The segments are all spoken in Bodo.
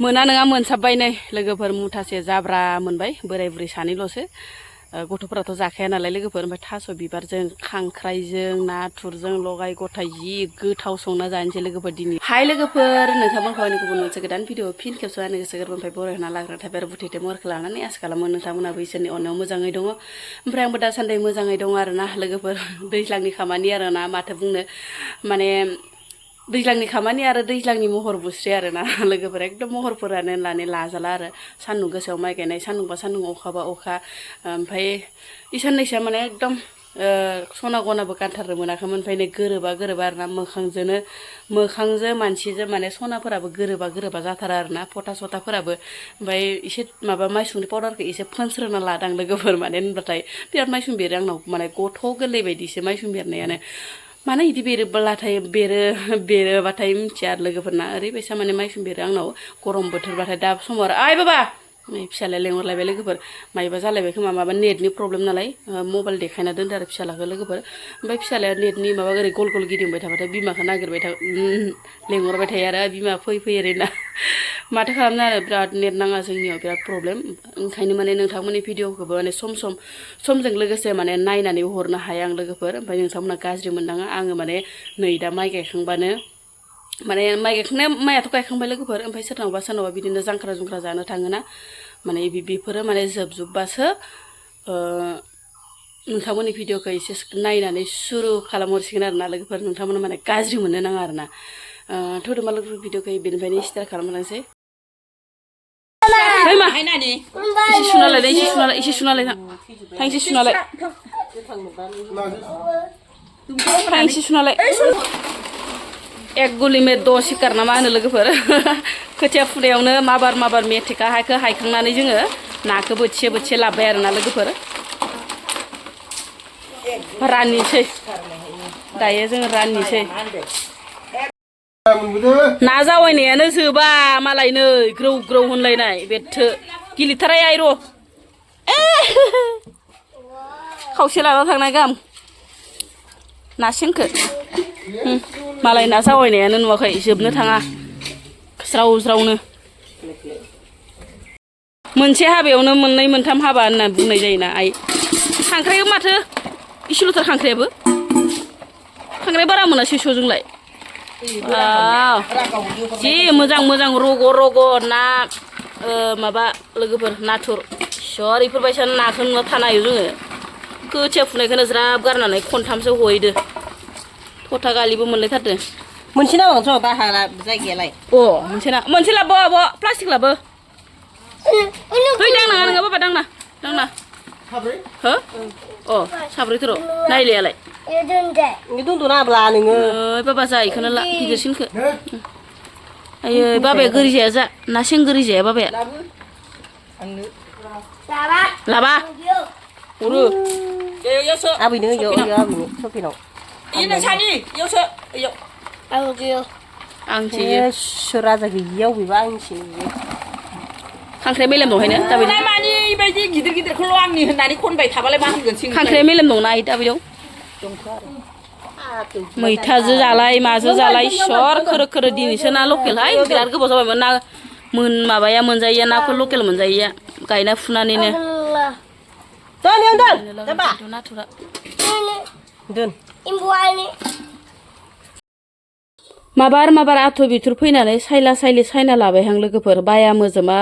मोना नङा मोनसाबबाय नै लोगोफोर मुथासे जाब्रा मोनबाय बोराय बुरै सानैल'सो गथ'फोराथ' जाखाया नालाय लोगोफोर ओमफ्राय थास' बिबारजों खांख्राइजों नाथुरजों लगाय गथाय जि गोथाव संना जानोसै लोगोफोर दिनै हाय लोगोफोर नोंथांमोनखौ आंनि गुबुन मोनसे गोदान भिडिअ फिन खेबस' आंनि गोसो गोरबोनिफ्राय बरायना लाग्रा थाबाय आरो बुथेथे महरखौ लानानै आसा खालामो नोंथांमोनाबो इसोरनि अननायाव मोजाङै दङ ओमफ्राय आंबो दासान्दि मोजाङै दङ आरोना लोगोफोर दैज्लांनि खामानि आरोना माथो बुंनो माने दैज्लांनि खामानि आरो दैज्लांनि महर बुस्रि आरोना लोगोफोर एकदम महरफोरानो लाने लाजाला आरो सान्दुं गोसायाव माइ गायनाय सान्दुंबा सान्दुं अखाबा अखा ओमफ्राय इसाननैसोआ माने एकदम सना गनाबो गानथारनो मोनाखैमोन ओमफ्राय नै गोरोबा आरोना मोखांजों मानसिजों माने सनाफोराबो गोरोबा जाथारा आरोना फटा सटाफोराबो ओमफ्राय एसे माबा माइसुंनि पाउडारखौ एसे फोनस्रोना लादां लोगोफोर माने होनबाथाय बिराद माइसुं बेरो आंनाव माने गथ' गोरलै बायदिसो माइसुं बेरनायानो माने इदि बेरोबाथाय मिथिया आरो लोगोफोरना ओरैबायसा माने माइसुं बेरो आंनाव गरम बोथोरबाथाय दा समाव आरो आइ बाबा नै फिसालाया लेंहरलायबाय लोगोफोर मायबा जालायबाय खोमा माबा नेटनि प्रब्लेम नालाय मबाइल देखायना दोनदो आरो फिसालाखौ लोगोफोर ओमफ्राय फिसालाया नेटनि माबा ओरै गल गल गिदिंबाय थाबाथाय बिमाखौ नागिरबाय लेंहरबाय थायो आरो बिमा फै ओरैना माथो खालामनो आरो बिराद नेट नाङा जोंनियाव बिराद प्रब्लेम ओंखायनो माने नोंथांमोननि भिडिअखौबो माने समजों लोगोसे माने नायनानै हरनो हाया आं लोगोफोर ओमफ्राय नोंथांमोना गाज्रि मोननाङा आङो माने नै दा माइ गायखांबानो माने माइयाथ' गायखांबाय लोगोफोर ओमफ्राय सोरनावबा बिदिनो जांख्रा जुंख्रा जानो थाङोना माने बेफोरो माने जोबजोबबासो नोंथांमोननि भिडिअखौ एसे नायनानै सुरु खालामहरसिगोन आरोना लोगोफोर नोंथांमोना माने गाज्रि मोननो नाङा आरोना थौदोमा लोगोफोर भिडिअखौ बेनिफ्रायनो स्टार्ट खालामलांसै है मा एसे सुनालाय एक गुलि में दस सिकार ना मा होनो लोगोफोर खोथिया फुनायावनो माबार मेथेखा हायखांनानै जोङो नाखौ बोथिसे लाबाय आरोना लोगोफोर राननिसै दायो जोङो राननिसै ना जावैनायानो जोबा मालाय नै ग्रौ होनलायनाय बेथो गिलिथाराय आइ र' खावसे लाना थांनाय गाहाम नासिंखो मालाय ना जावैनायानो नुवाखै जोबनो थाङा ज्रावनो मोनसे हाबायावनो मोननै मोनथाम हाबा होनना बुंनाय जायोना आइ खांख्राइबो माथो इसेल'थार खांख्राइयाबो खांख्राइ बारा मोना 600जोंलाय जि मोजां रग' ना माबा लोगोफोर नाथुर सर इफोरबायसा नाखौ नुना थानो हायो जोङो खोथिया फुनायखौनो ज्राब गारनानै खनथामसो हहैदो थथा गालिबो मोनलायथारदों मोनसे नांगौ दाहा जायगायालाय मोनसे लाबो आब' प्लास्टिक लाबो दांनाङा नोङो बाबा दांना हो साब्रैथ' र' नायलायालाय दोनथ'नाब्ला नोङो बाबा जा इखौनो ला गिदिरसिनखौ आयै बाबाया गोरि जाया जा ना सेंगोरि जाया बाबाया लाबा हरो आबैनो आबैनो सफिनाव आंसो राजा गैयियाव बेबा आंसो खांख्राइ मेलेम दंहायनो दाबायदि मानि बायदि गिदिरखौल' आंनि होननानै खनबाय थाबालाय मा होनगोन खांख्राइ मेलेम दंना आइ दाबायदियाव मैथाजों जालाय माजों जालाय सर खोरो दिनैसो ना लकेलहाय बिराद गोबाव जाबायमोन ना माबाया मोनजायैया नाखौ लकेल मोनजायैया गायना फुनानैनो नाथुरा माबार आथुर बिथुर फैनानै सायना लाबायहां लोगोफोर बाया मोजोमा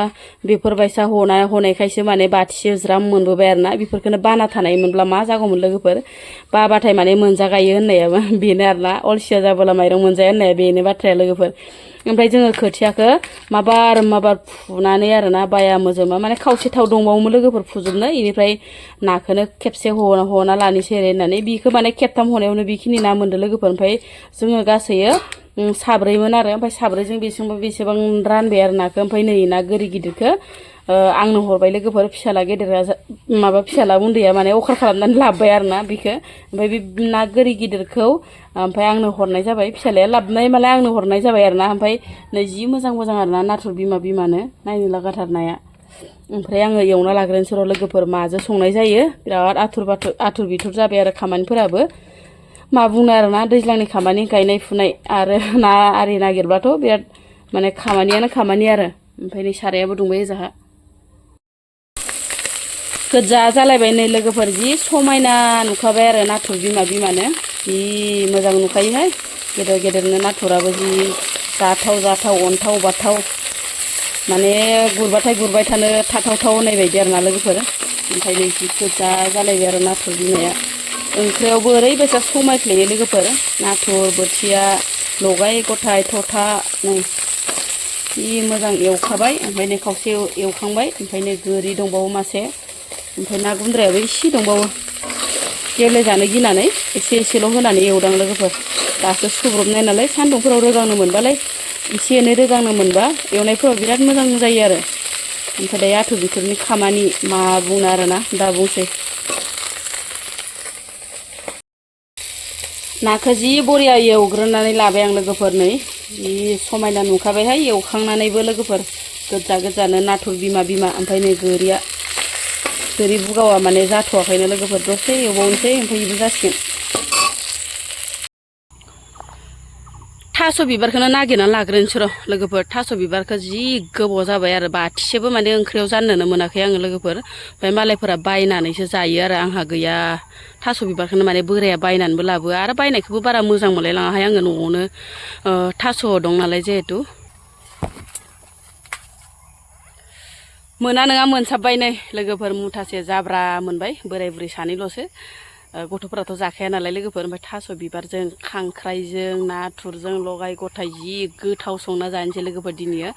बेफोरबायसा हनायखायसो माने बाथिसे ज्राम मोनबोबाय आरोना बेफोरखौनो बाना थानायमोनब्ला मा जागौमोन लोगोफोर बाबाथाय माने मोनजागायो होननाया बेनो आरोना अलसिया जाबोला माइरं मोनजाया होननाया बेनो बाथ्राया लोगोफोर ओमफ्राय जोङो खोथियाखौ माबार फुनानै आरोना बाया मोजोमा माने खावसे थाव दंबावोमोन लोगोफोर फुजोबनो इनिफ्राय नाखौनो खेबसे हना लानोसै होननानै बिखौ माने खेबथाम हनायावनो बेखिनि ना मोनदों लोगोफोर ओमफ्राय जोङो गासैयो साब्रैमोन आरो ओमफ्राय साब्रैजों बेसेबां रानबाय आरो नाखौ ओमफ्राय नै ना गोरि गिदिरखौ आंनो हरबाय लोगोफोर फिसाला गेदेरा माबा फिसाला उन्दैया माने अखार खालामनानै लाबोबाय आरोना बेखौ ओमफ्राय बे ना गोरि गिदिरखौ ओमफ्राय आंनो हरनाय जाबाय फिसालाया लाबोनाय मालाय आंनो हरनाय जाबाय आरोना ओमफ्राय नै जि मोजां आरोना नाथुर बिमानो नायनो लागाथार नाया ओमफ्राय आङो एवना लाग्रोनोसै र' लोगोफोर माजों संनाय जायो बिराद आथुर बिथुर जाबाय आरो खामानिफोराबो मा बुंनो आरोना दैज्लांनि खामानि गायनाय फुनाय आरो ना आरि नागिरब्लाथ' बिराद माने खामानियानो खामानि आरो ओमफ्राय नै सारायाबो दुंबाय जाहा गोजा जालायबाय नै लोगोफोर जि समायना नुखाबाय आरो नाथुर बिमानो जि मोजां नुखायोहाय गेदेर गेदेरनो नाथुराबो जि जाथाव अन्थाव बाथाव माने गुरबाथाय गुरबाय थानो थाथावथाव होननाय बायदि आरो ना लोगोफोर ओमफ्राय नै जि गोजा जालायबाय आरो नाथुर बिमाया ओंख्रियावबो ओरैबायसा समायफ्लेयो लोगोफोर नाथुर बोथिया लगाय गथाय थथा नै जि मोजां एवखाबाय ओमफ्राय नै खावसे एवखांबाय ओमफ्राय नै गोरि दंबावो मासे ओमफ्राय ना गुन्द्रायाबो इसे दंबावो गेब्लेजानो गिनानै एसेल' होनानै एवदां लोगोफोर दासो सुब्रबनाय नालाय सान्दुंफोराव रोगांनो मोनबालाय एसे एनै रोगांनो मोनबा एवनायफोराव बिराद मोजां जायो आरो ओमफ्राय दायो आथुर बिथुरनि खामानि मा बुंनो आरोना दा बुंसै नाखौ जि बरिया एवग्रोनानै लाबाय आं लोगोफोर नै जि समायना नुखाबायहाय एवखांनानैबो लोगोफोर गोजानो नाथुर बिमा ओमफ्राय नै गोरि बुगावा माने जाथ'वाखैनो लोगोफोर दसे एवबावनोसै ओमफ्राय बेबो जासिगोन थास' बिबारखौनो नागिरनानै लाग्रोनोसै र' लोगोफोर थास' बिबारखौ जि गोबाव जाबाय आरो बाथिसेबो माने ओंख्रियाव जानोनो मोनाखै आङो लोगोफोर ओमफ्राय मालायफोरा बायनानैसो जायो आरो आंहा गैया थास' बिबारखौनो माने बोराया बायनानैबो लाबोआ आरो बायनायखौबो बारा मोजां मोनलायलाङाहाय आङो न'आवनो थास' दं नालाय जिहेथु मोना नङा मोनसाबबाय नै लोगोफोर मुथासे जाब्रा मोनबाय बोराय बुरै सानैल'सो गथ'फोराथ' जाखाया नालाय लोगोफोर ओमफ्राय थास' बिबारजों खांख्राइजों नाथुरजों लगाय गथाय जि गोथाव संना जानोसै लोगोफोर दिनैयो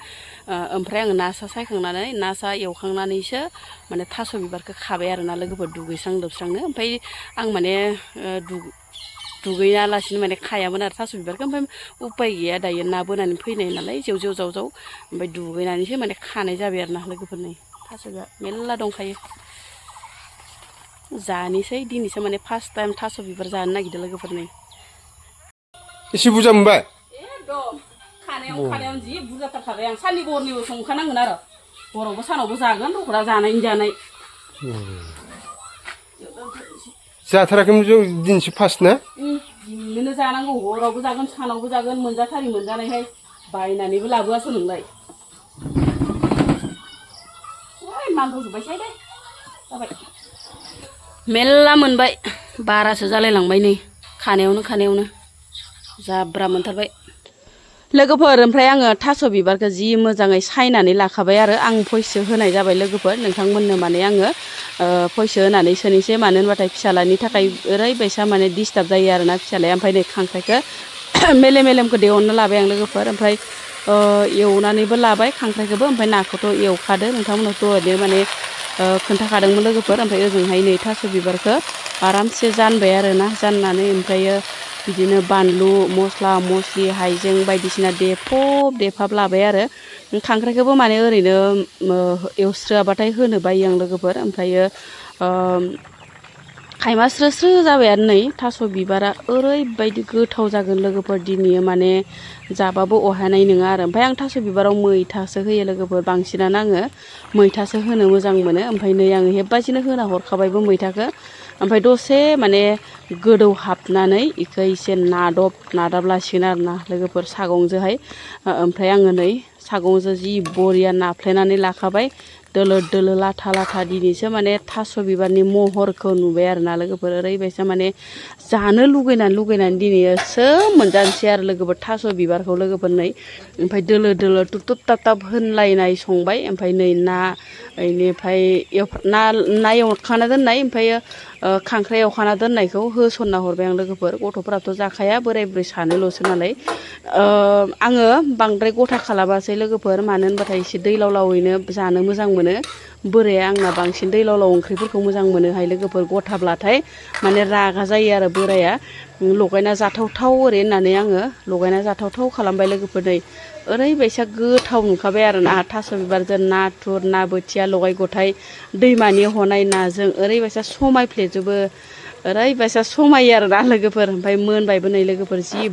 ओमफ्राय आङो ना सायखांनानै ना एवखांनानैसो माने थास' बिबारखौ खाबाय आरोना लोगोफोर दुगैस्रां लोबस्रांनो ओमफ्राय आं माने दुगैयालासिनो माने खायामोन आरो थास' बिबारखौ ओमफ्राय उपाय गैया दायो ना बोनानै फैनाय नालाय जेव जाव ओमफ्राय दुगैनानैसो माने खानाय जाबाय आरो ना लोगोफोरनि थास' बिबार मेरला दंखायो जानोसै दिनैसो माने फार्स्ट टाइम थास' बिबार जानो नागिरदों लोगोफोरनि एसे बुरजा मोनबाय एकदम खानायाव जि बुरजाथार खाबाय आं साननि हरनिबो संखानांगोन आरो हरावबो सानावबो जागोन दखरा जानायनि जानाय जाथाराखैमोन जों दिनैसो फार्स्ट ना दिनैनो जानांगौ हरावबो जागोन सानावबो जागोन मोनजाथारि मोनजानायहाय बायनानैबो लाबोआसो नोंलाय मानथ'जोब्बायसै दे जाबाय मेरला मोनबाय बारासो जालायलांबाय नै खानायावनो जाब्रा मोनथारबाय लोगोफोर ओमफ्राय आङो थास' बिबारखौ जि मोजाङै सायनानै लाखाबाय आरो आं भइससो होनाय जाबाय लोगोफोर नोंथांमोननो माने आङो भइससो होनानै सोनोसै मानो होनबाथाय फिसालानि थाखाय ओरैबायसा माने डिस्टार्ब जायो आरोना फिसालाया ओमफ्राय नै खांख्राइखौ मेलेमखौ दिहुनना लाबाय आं लोगोफोर ओमफ्राय एवनानैबो लाबाय खांख्राइखौबो ओमफ्राय नाखौथ' एवखादो नोंथांमोनाथ' ओरैनो माने खोन्थाखादोंमोन लोगोफोर ओमफ्राय ओजोंहाय नै थास' बिबारखौ आरामसे जानबाय आरोना जाननानै ओमफ्रायो बिदिनो बानलु मस्ला मस्लि हाइजें बायदिसिना देफाब लाबाय आरो खांख्राइखौबो माने ओरैनो एवस्रोआबाथाय होनो बायो आं लोगोफोर ओमफ्रायो खायमा स्रो जाबाय आरो नै थास' बिबारा ओरैबायदि गोथाव जागोन लोगोफोर दिनै माने जाबाबो अहानाय नङा आरो ओमफ्राय आं थास' बिबाराव मैथासो होयो लोगोफोर बांसिनानो आङो मैथासो होनो मोजां मोनो ओमफ्राय नै आङो हेब्बासिनो होना हरखाबायबो मैथाखौ ओमफ्राय दसे माने गोदौहाबनानै इखौ एसे नादाबलासिगोन आरोना लोगोफोर सागंजोंहाय ओमफ्राय आङो नै सागंजों जि बरिया नाफ्लेनानै लाखाबाय दोलो लाथा दिनैसो माने थास' बिबारनि महरखौ नुबाय आरोना लोगोफोर ओरैबायसा माने जानो लुगैनानै दिनैसो मोनजानोसै आरो लोगोफोर थास' बिबारखौ लोगोफोर नै ओमफ्राय दोलो तुब ताब होनलायनाय संबाय ओमफ्राय नै ना बेनिफ्राय ना एवखाना दोननाय ओमफ्राय खांख्राइ एवखाना दोननायखौ होसनना हरबाय आं लोगोफोर गथ'फोराथ' जाखाया बोराय बुरै सानैल'सो नालाय आङो बांद्राय गथा खालामासै लोगोफोर मानो होनबाथाय एसे दैलावैनो जानो मोजां मोनो बोराया आंना बांसिन दैलाव ओंख्रिफोरखौ मोजां मोनोहाय लोगोफोर गथाब्लाथाय माने रागा जायो आरो बोराया लगायना जाथावथाव ओरै होननानै आङो लगायना जाथावथाव खालामबाय लोगोफोर नै ओरैबायसा गोथाव नुखाबाय आरो ना थास' बिबारजों नाथुर ना बोथिया लगाय गथाय दैमानि हनाय नाजों ओरैबायसा समायफ्लेजोबो ओरैबायसा समायो आरो ना लोगोफोर ओमफ्राय मोनबायबो नै लोगोफोर जि